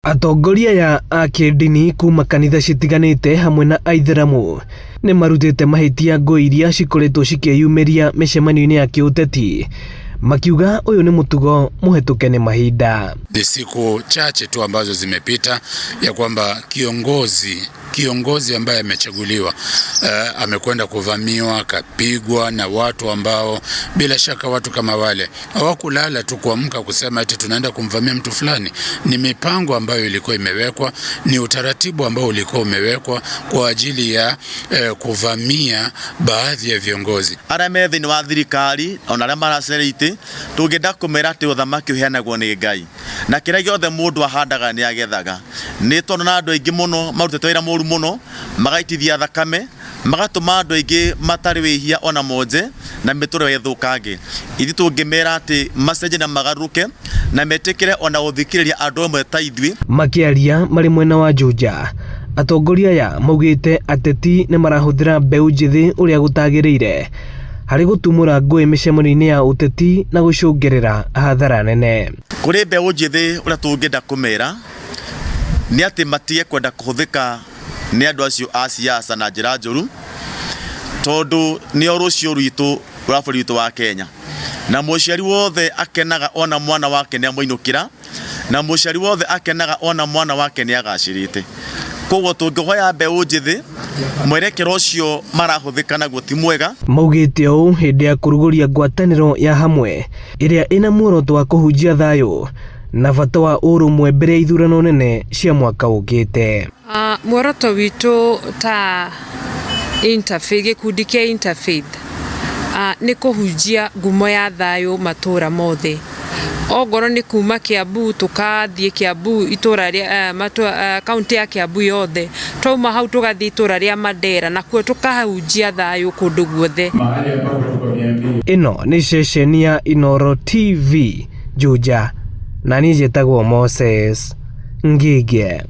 Atongoria aya a kĩndini kuma kanitha citiganĩte hamwe na aithĩramu nĩ marutĩte mahĩtia ngũĩ iria cikoretwo cikĩyumĩria mĩcemanio-inĩ ya kĩũteti makiuga ũyũ nĩ mũtugo mũhetũke nĩ mahinda. Ni siku chache tu ambazo zimepita ya kwamba kiongozi ambaye amechaguliwa amekwenda kuvamiwa akapigwa na watu ambao bila shaka watu kama wale hawakulala tu kuamka kusema eti tunaenda kumvamia mtu fulani. Ni mipango ambayo ilikuwa imewekwa, ni utaratibu ambao ulikuwa umewekwa kwa ajili ya kuvamia baadhi ya viongozi. Arĩa me thĩinĩ wa thirikari ona arĩa maracerera itĩ, tũngĩenda kũmera atĩ ũthamaki ũheanagwo nĩ Ngai na kĩrĩa gĩothe mũndũ ahandaga nĩ agethaga. Nĩ tondũ na andũ aingĩ mũno marutĩte wĩra mũru mũno, magaitithia thakame, magatũma andũ aingĩ matarĩ wĩhia ona monje na mĩtũrĩre ĩthũkange. Ithuĩ tũngĩmera atĩ macenjie na magarũrũke na metĩkĩre ona gũthikĩrĩria andũ amwe ta ithuĩ. Makĩaria marĩ mwena wa Juja, atongoria aya maugĩte ateti nĩ marahũthĩra mbeũ njĩthĩ ũrĩa gũtagĩrĩire harĩ gũtumũra ngũĩ mĩcemanio-inĩ ya ũteti na gũcũngĩrĩra hathara nene. Kũrĩ mbeũ njĩthĩ ũrĩa tũngĩenda kũmera nĩ atĩ matige kwenda kũhũthĩka nĩ andũ acio a siasa na njĩra njũru, tondũ nĩo rũciũ rwitũ rwa bũrũri witũ wa Kenya. Na mũciari wothe akenaga ona mwana wake nĩ amũinũkĩra, na mũciari wothe akenaga ona mwana wake nĩ agacĩrĩte. Koguo tũngĩhoya mbeũ njĩthĩ mwerekero ũcio marahũthĩka naguo ti mwega. Maugĩte ũũ hĩndĩ ya kũrugũria ngwatanĩro ya hamwe ĩrĩa ĩna muoroto wa kũhunjia thayũ na bata wa ũrũmwe mbere ya ithurano nene cia mwaka ũkĩte. Muoroto witũ ta interfaith, gĩkundi kĩa interfaith, nĩ kũhunjia ngumo ya thayũ matũra mothe. Ongorwo nĩ kuma Kiambu tũkathiĩ Kiambu itũra rĩa kaunti ya Kiambu yothe, twauma hau tũgathiĩ itũra rĩa Mandera nakuo tũkahunjia thayũ kũndũ guothe. Ĩno nĩ ceceni ya Inooro TV Juja, na niĩ njĩtagwo Moses Ngige.